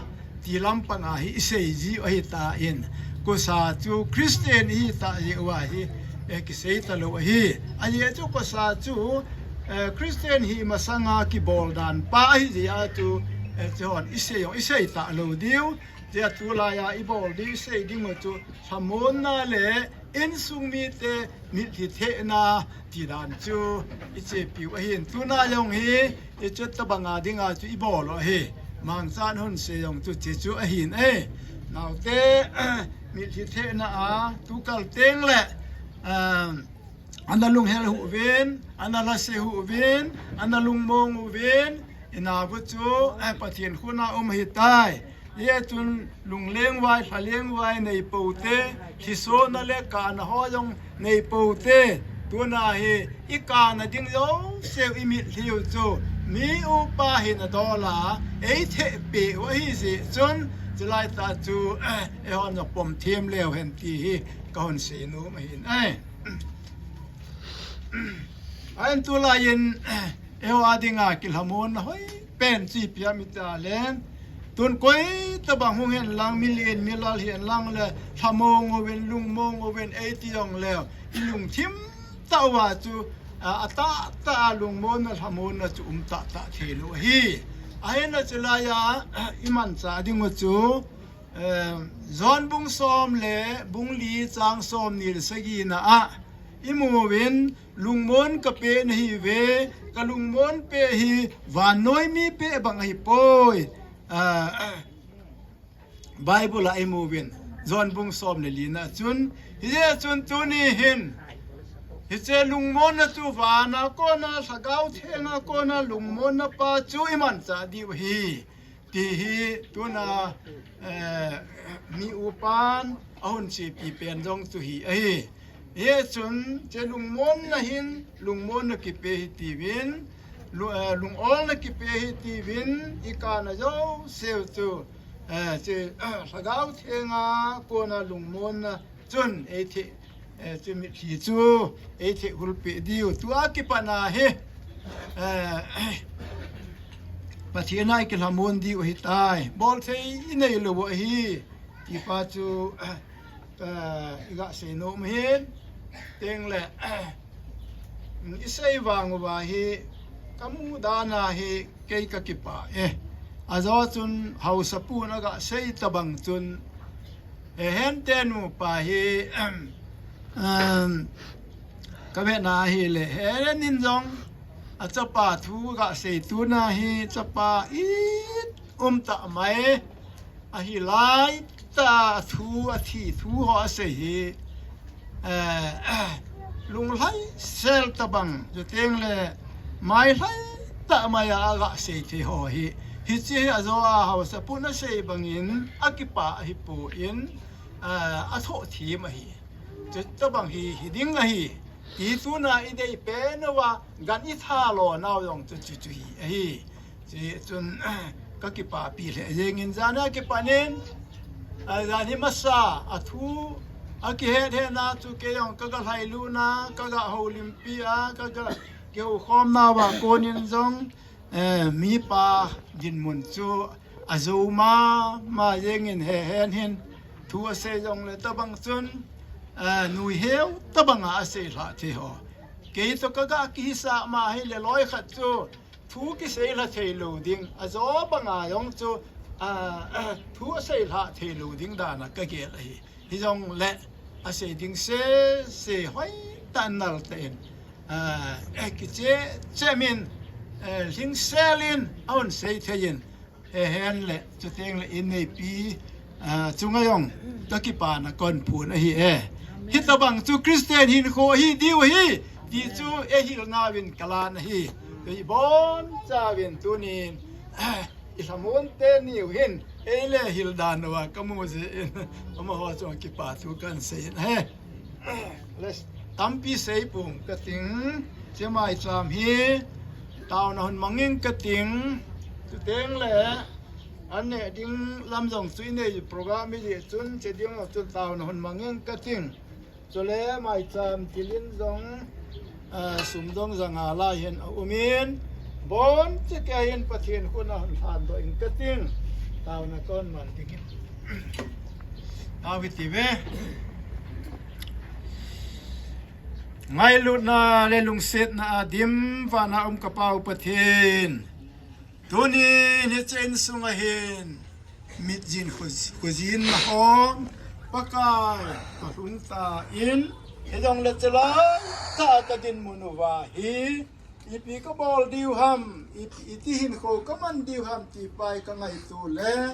ti lampanga hi i sei jiu ahitan. Kosa chu Christian i hi tah jeh uva hi, eh, kisei talou ahi. Ajeh chu kosa chu, eh, Christian hi masanga kibol dan pa ahi jeh a chu, eh, chehon i sei jong i sei talou diu. Tia tulai a i bol diu i sei ding u chu lhamonna le insung mite mitlhi thehna ti dan chu i chepiu ahin. Tuna jong hi hiche tabanga dinga chu i bol u ahi. Mangchan hon sei jong chu hiche chu ahin e. Naote, Mitlhi thehna a, tukal teng le, ah, ana lunghel uvin, ana lase uvin, ana lungmong uvin, ina bu chu, eh, Pathen khut a um ahitai. Hijeh chun lungleng vai, lhaleng vai nei pou te, lhisona le kana ho jong nei pou te, tuna hi i kana ding jouse u i mitlhi u chu mi upa hin adol a, ei thehpeh u ahi jeh chun, chulai tah chu, eh, eihon jong pom them leu hen ti hi kahon seinom ahin. Eh. Ahin tulai in, eh, eiho a dinga kilhamonna hoi pen chu ipi ham iti le, tun koi tabang hung hen lang, milen milal hen lang le, lhamong uvin, lungmong uvin, eiti jong leu, i lungthim tah uva chu, a, atahtah a lungmonna, lhamonna chu um tahtah theilou ahi. Ahinla chulai a, i manchah ding u chu, eh, John bung som le bung li chang somni le sagina a, i mu uvin, lungmon kapeh nahiuve, ka lungmon peh hi vannoi mi peh bang ahipoi. Ah, Bible a i mu uvin, John bung som le lina chun, hijeh chun tuni hin, hiche lungmonna chu vana kona, Lhagao Thenga kona lungmonna pa chu i manchah diu ahi. Ti hi tuna, eh, mi upan ahung chepi pen jong chu hi ahi. Hichun, hiche lungmonna hin, lungmonna kipe hi tiuvin, lu-, eh, lungolna kipe hi tiuvin, i kana jouse u chu, eh, hiche, Lhagao Thenga kona lungmonna chun ei theh, eh, hiche mitlhi chu ei theh hulpeh diu. Tua kipat na hi, eh, Pathen a i kilhamon diu ahitai. Bolthei i neilou u ahi, ti pa chu, eh, i ga seinom ahin, teng le, i sei vang uva hi, ka mu dan a hi, kei ka kipah e. Ajo chun haosapu in aga sei tabang chun, eh, hente nupa hi, um, ka vena ahile, Helen in jong achapa thu aga sei tuna hi chapa it um tah mai, ahi lai tah a thu, athi thu ho asei hi, eh, lunglhai sel tabang, chuteng le mailhai tah mai a aga sei thei ho hi. Hiche hi ajo a haosapu in asei bangin akipah ahipon, eh, athoh them ahi. Chutabang hi, hi ding ahi. Ti tuna i dei pen uva, gan i tha lo nau jong chu, chu, chu hi ahi. Chuchun, ka kipapi lheh jengin jan a kipat in, a, jan hi masa, a thu, a kihet hetna chu kei jong ka ga lhailut na, ka ga houlimpi a, ka ga kihoukhom nauva konin jong, eh, mipa dinmun chu ajo mama jengin Helen hin thu asei jongle tabang chun, eh, nuiheu tabang a asei lhah thei ho. Kei toh ka ga kihisah ma ahile loi khat chu thu kisei lha thei lou ding, ajo banga jong chu, ah, thu asei lha thei lou ding dan a ka gel ahi. Hijongle asei ding sese hoitah in nal tah in, ah, kiche, che min, eh, lhingsel in ahung sei thei in, Helen le, chuteng le in neipi, ah, chunga jong ka kipana kon phon ahi e. Hitabang chu Christian hinkho hi diu ahi, ti chu eihil nauvin ka lan ahi. Ibon chauvin tunin, ah, i lhamon teni u hin, ei le hil dan uva ka mu jeh in, amaho chunga kipa thu kan sei in ahi. Les, tampi sei pong ka ting, hiche maicham hi, taona hung mang ing ka ting, chuteng le, an neh ding lam jong chu i nei program i jeh chun, hiche ding jong chun taona hung mang ing ka ting. Chule maicham til in jong, ah, sum jong ja nga lai hin a um in, bon cheh kei hin Pathen khut a hung lhan doh ing ka ting, taona kon mang ding in. Tao hiti ve. Ngailutna le lungsetna a dim vana um ka Pa u Pathen. Tunin hiche insunga hin mitjin khuj-, khujin na hom Pakai ka lhung tan, hijongle chelai tah a ka dinmun uva hi ipi ka bol diu ham, ipi, iti hinkho ka man diu ham ti pa hi ka ngaito le,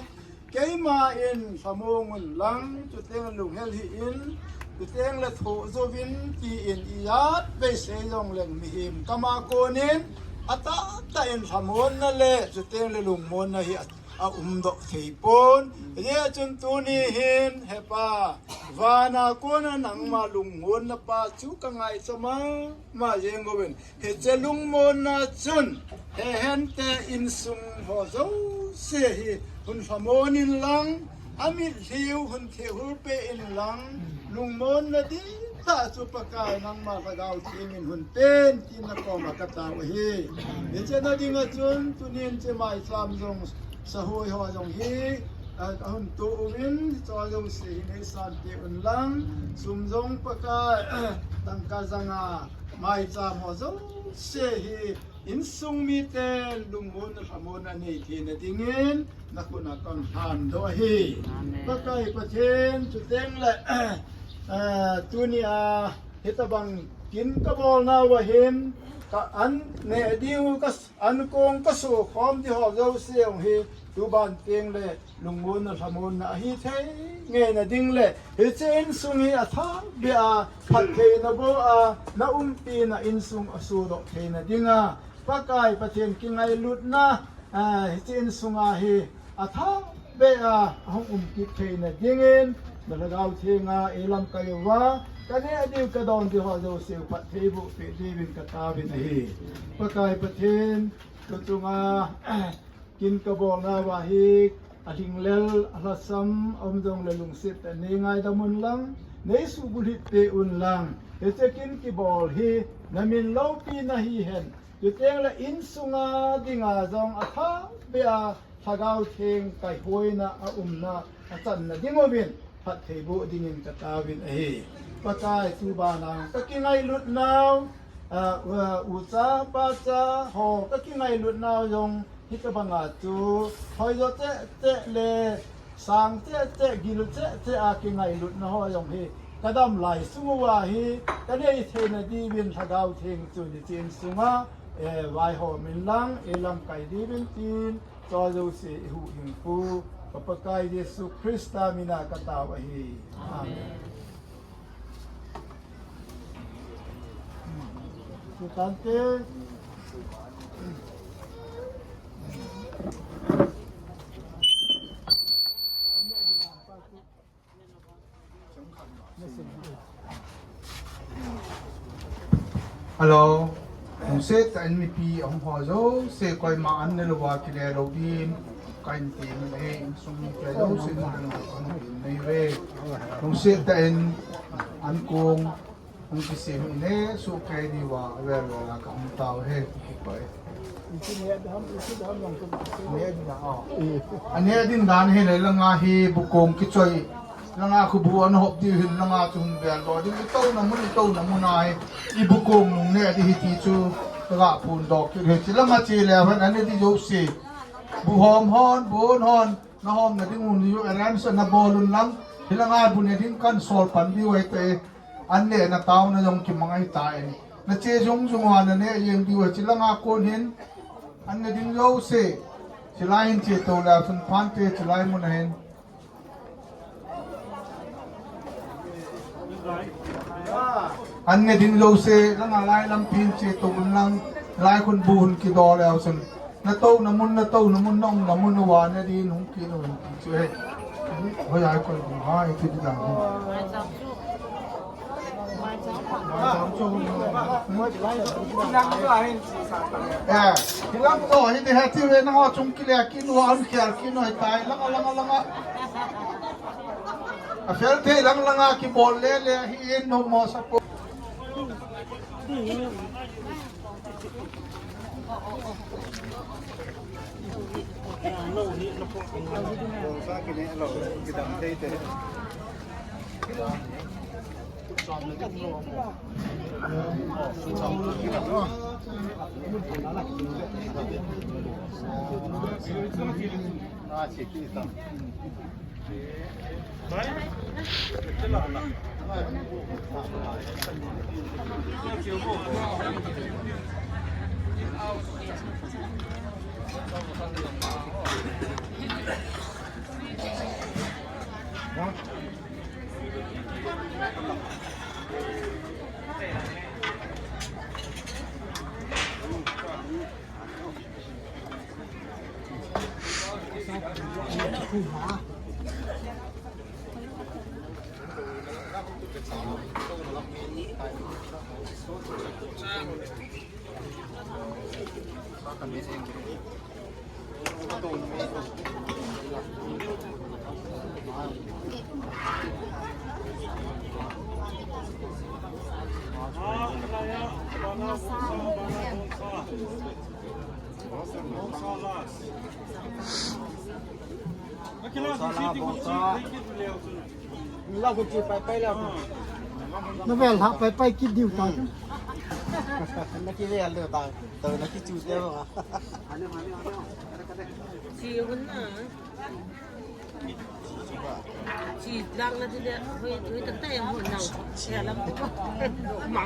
Keima in lhamong un lang, chuteng lunghel hih in, chuteng le thoh jouvin, tin ijat beisei jongleng mihem kama konin, atahtah in lhamonna le, chuteng le lungmonna hi a, aumdoh theipon. Hijeh chun tuni hin, He Pa, vana kona nangma lungmonna pa chu kangai chama, ma jeng uvin. Hiche lungmonna chun, hehente insung ho jouse hi, hun lhamon in lang, amitlhiu hun thehul peh in lang, lungmonna dihtah chu Pakai nangma Lhagao Theng in hun pen, tin nakoma katao ahi. Hiche na dinga chun, tunin hiche maicham jong, sahoi ho jong hi, a, ahung to uvin, hiche jouse hi neisan peh un lang, sum jong Pakai, tangka janga, maicham ho jouse hi, insung miten lungmonna lhamonna anei theina dingin, nakhut a kalhan doh ahi. Amen. Pakai Pathen, chuteng le, eh, tunia, hitabang kin kabolnauva hin, ka an neh diu ka, an kong kasokhom diu ho jouse jong hi, tuban teng le, lungmonna lhamonna ahi thei ngeina ding le, hiche insung hi athah beh a, phattheina bou a, na umpina insung asodoh theina dinga, Pakai Pathen kingailutna, a, hiche insunga hi athah beh a, ahung um kit theina dingin, na Lhagao Thenga eilamkai uva, kaneh diu kadon diu ho jouse u phatthei boh peh diuvin kataovin ahi. Pakai Pathen, tuchunga, kin kabolnauva hi, alhinglel, alhasam, aum jongle lungset tah in neingaidam un lang, neisuhbulhit peh un lang. Hiche kin kibol hi, namin loupina hihen. Chuteng le insunga dinga jong athah beh a, Lhagao Theng kaihoina aumna, achanna ding uvin. Phatthei boh dingin kataovin ahi. Pakai tubana kakingailut nau, a, u, ucha, pacha ho kakingailut nau jong hitabanga chu hoijo cheh cheh le sang cheh cheh, gil cheh cheh a kingailutna ho jong hi kadam lai sung uva hi kanei theina diuvin Lhagao Theng chu hiche insunga, eh, vaihom in lang, eilamkai diuvin tin, Chua jouse ihuhhingpu, ka Pakai Jesu Christa mina katao ahi. Amen. Amen. Sutante. Hello. Lungset tah in mipi ahung ho jouse koima an ne louva kile lou din kahin ti ahi, insung mite jouse in kan nei ve. Lungset tah in an kong hung kisem in, suhkei diuva avel vel a kahung tao ahi. Ane din dan hi le langa hi bukong kichoi. Langa khubu ana hop diu hin langa chu hung vel doh ding, itouna mun, itouna mun a hi. Ibukong nung ne di hi ti chu. Langa phun doh kit hi. Chi langa chi le hon ane di jouse. Bu hom hon, bu hon hon. Na hom na ding un diu arrange na bol un lang. Hi langa bu ne ding kan sol pan diu ahi te. An nehna taona jong kimang ahitai. Na che jung jung uva na neh jeng diu ahi, chi langa kon hin. An ne ding jouse. Chilai hin che to le sun phan te chilai mun a hin. An ne ding jouse, langa lai lampi hin che to un lang, lai khun bu hin kido le sun. Na touna mun, na touna mun, na umna mun uva ne din hung kit un ti chu ahi. Hoi ai koi hung hai ti di dang. Eh, hilang to hi de ha ti ve na ho chung kile kit u an khel kit u tai langa langa langa. A fel thei lang langa kibol le le hi in no mo sa po. Sala, bongsa. Lau ko chi pai pai lau. Na vel ha pai pai kit diu ta. Na kivel diu ta. To na kichu diu. Chi hun na. Chi lang na ti de, hui, hui tak ta em hun nang. Chi lam. Ma.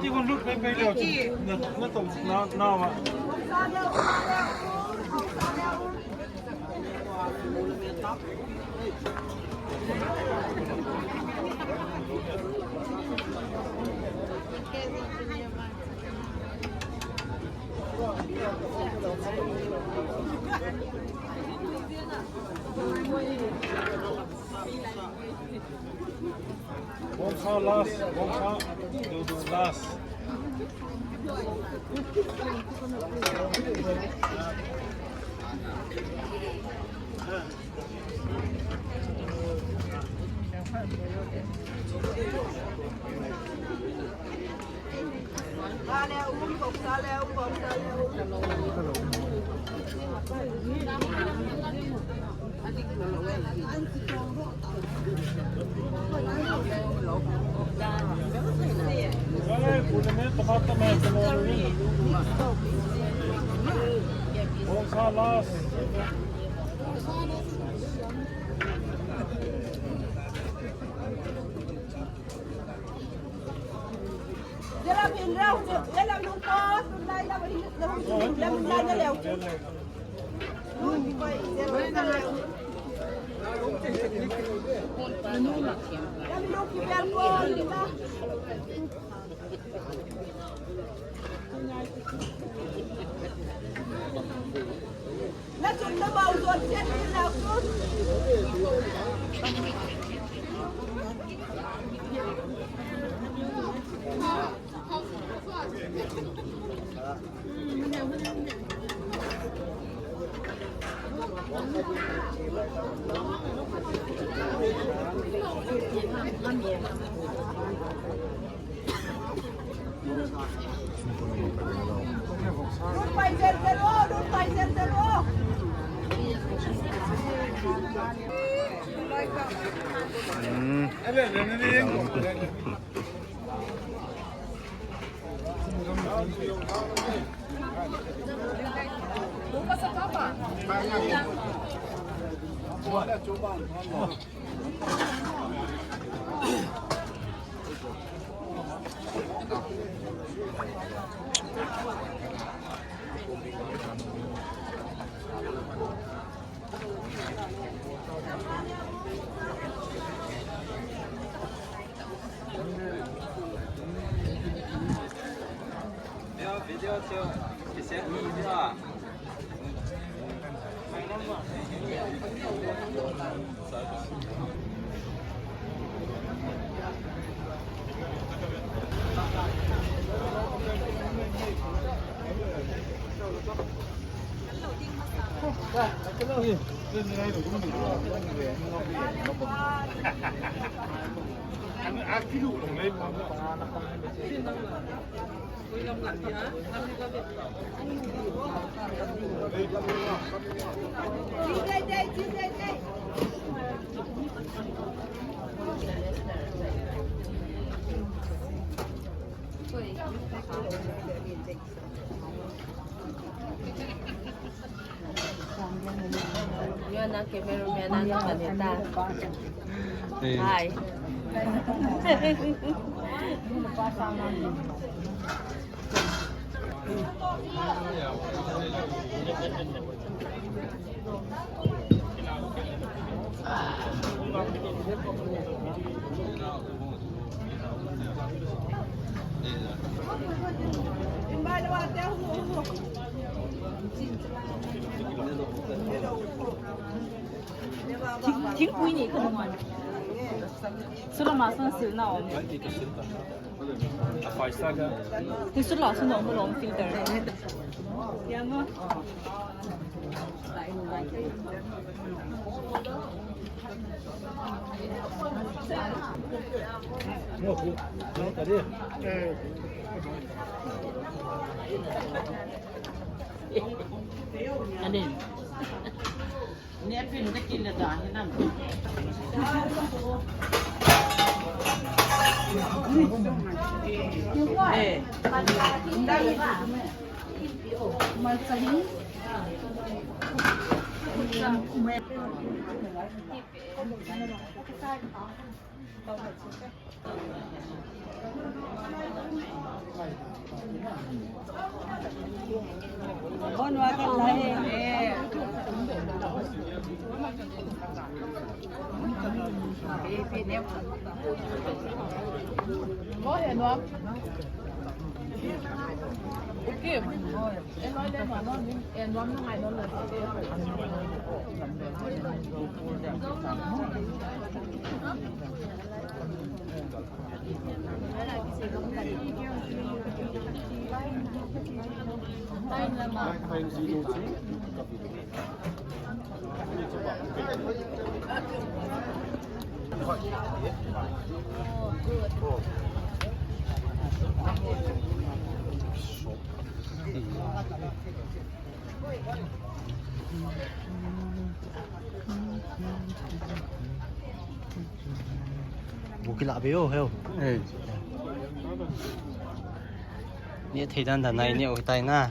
Ti kon lut pai pai leo, na, na tong, na, na wa. Bongsa last, bongsa, dudu last. Yun ang cameraman ang nakalita. Eh. Hi. Thingpui ni kha nung an. Sula ma san sil na om. Ti sula suna om lo filter. Ya ma. Ani. Ne pin da kila da hinam. Eh. Bu kila be o heo. Eh. Ni thei dan dan nai ni o tai na.